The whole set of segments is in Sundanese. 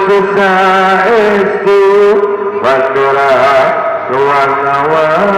Saestu Bandora warna-warni.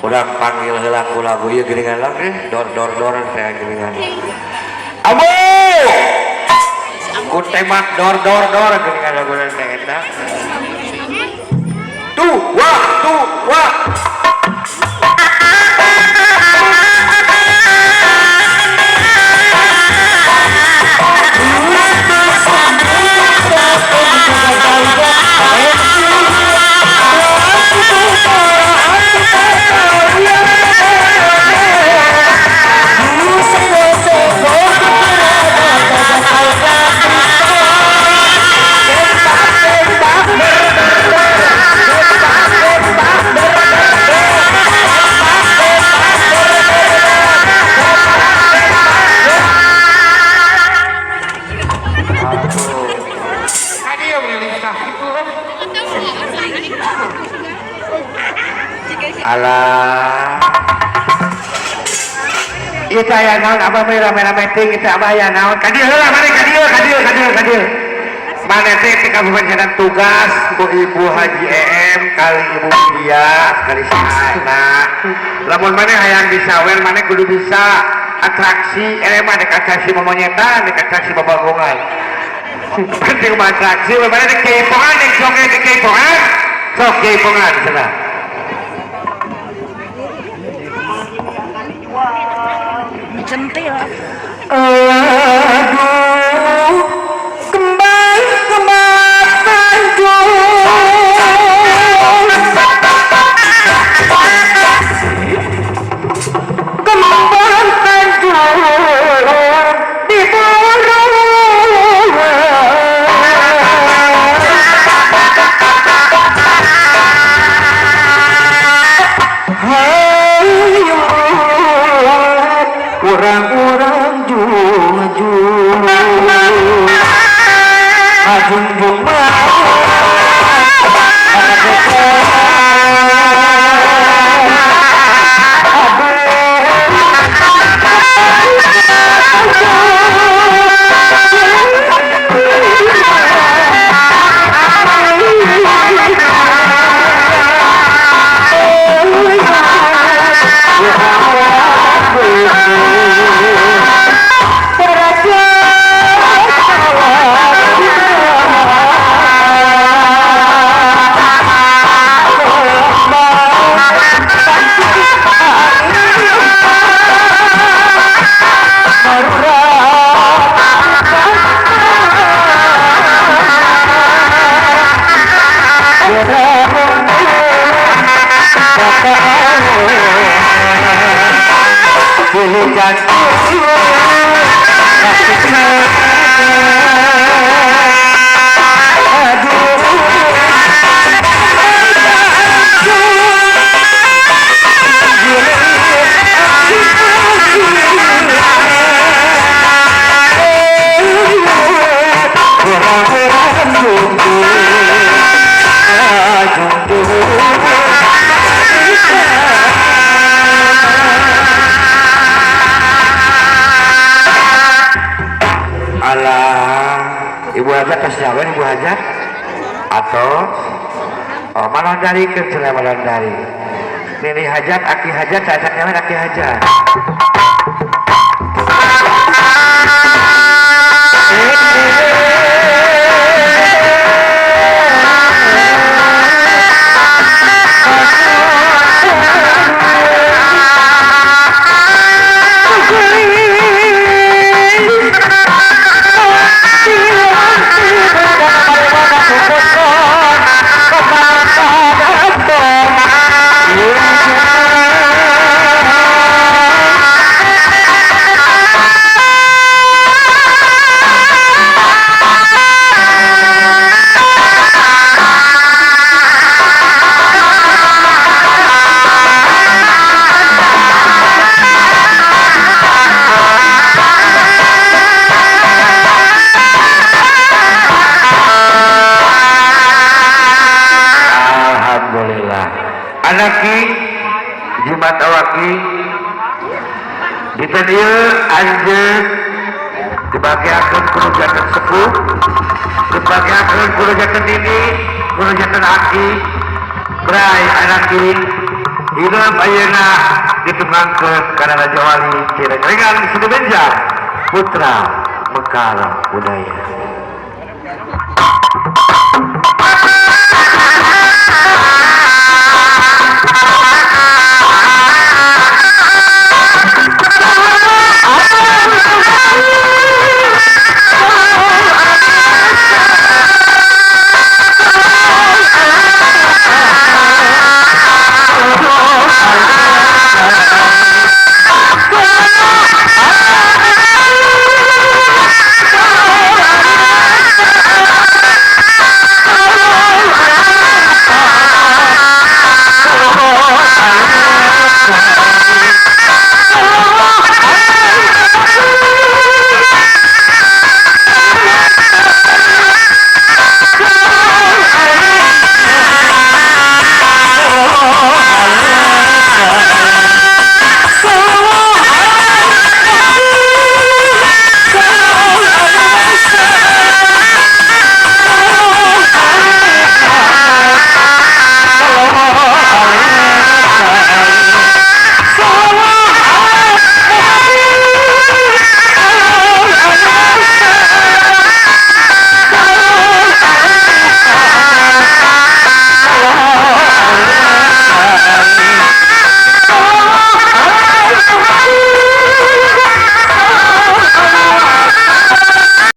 Udah panggil heula ku lagu ieu geuningan lagi dor dor dor teh geuningan. Abu. Ku tembak dor dor dor geuningan laguna teh eta. Tuh wah tuh wah. Alah. Ieu teh aya naon abah mah rame-rame ting ieu teh abah aya naon. Ka dieu heula mari ka dieu ka dieu ka dieu ka dieu. Maneh teh ti kabupaten Sumedang tugas ku Ibu Haji EM kali Ibu Widya kali saena. Lamun maneh hayang disawer maneh kudu bisa atraksi mah dek atraksi momonyetan dek atraksi babagongan. Penting mah atraksi maneh dek keipongan dek joget dek keipongan. Sok keipongan cenah. Centil. Aduh, kembang kembang tanjung. Kembang tanjung diburu. Orang-orang jujur ajunjung Ibu Hajar atau oh, malah dari kecil malah dari nini hajat aki hajat cacat nyaman aki hajat. Jumat awaki dinten ieu anjeun dibagiakeun kudu janten sepuh, dibagiakeun kudu janten nini, kudu janten aki, bray anaki hidup ayeuna ditungangkeun kana Raja Wali Cirengrengan Siti Benjang Putra Mekar Budaya.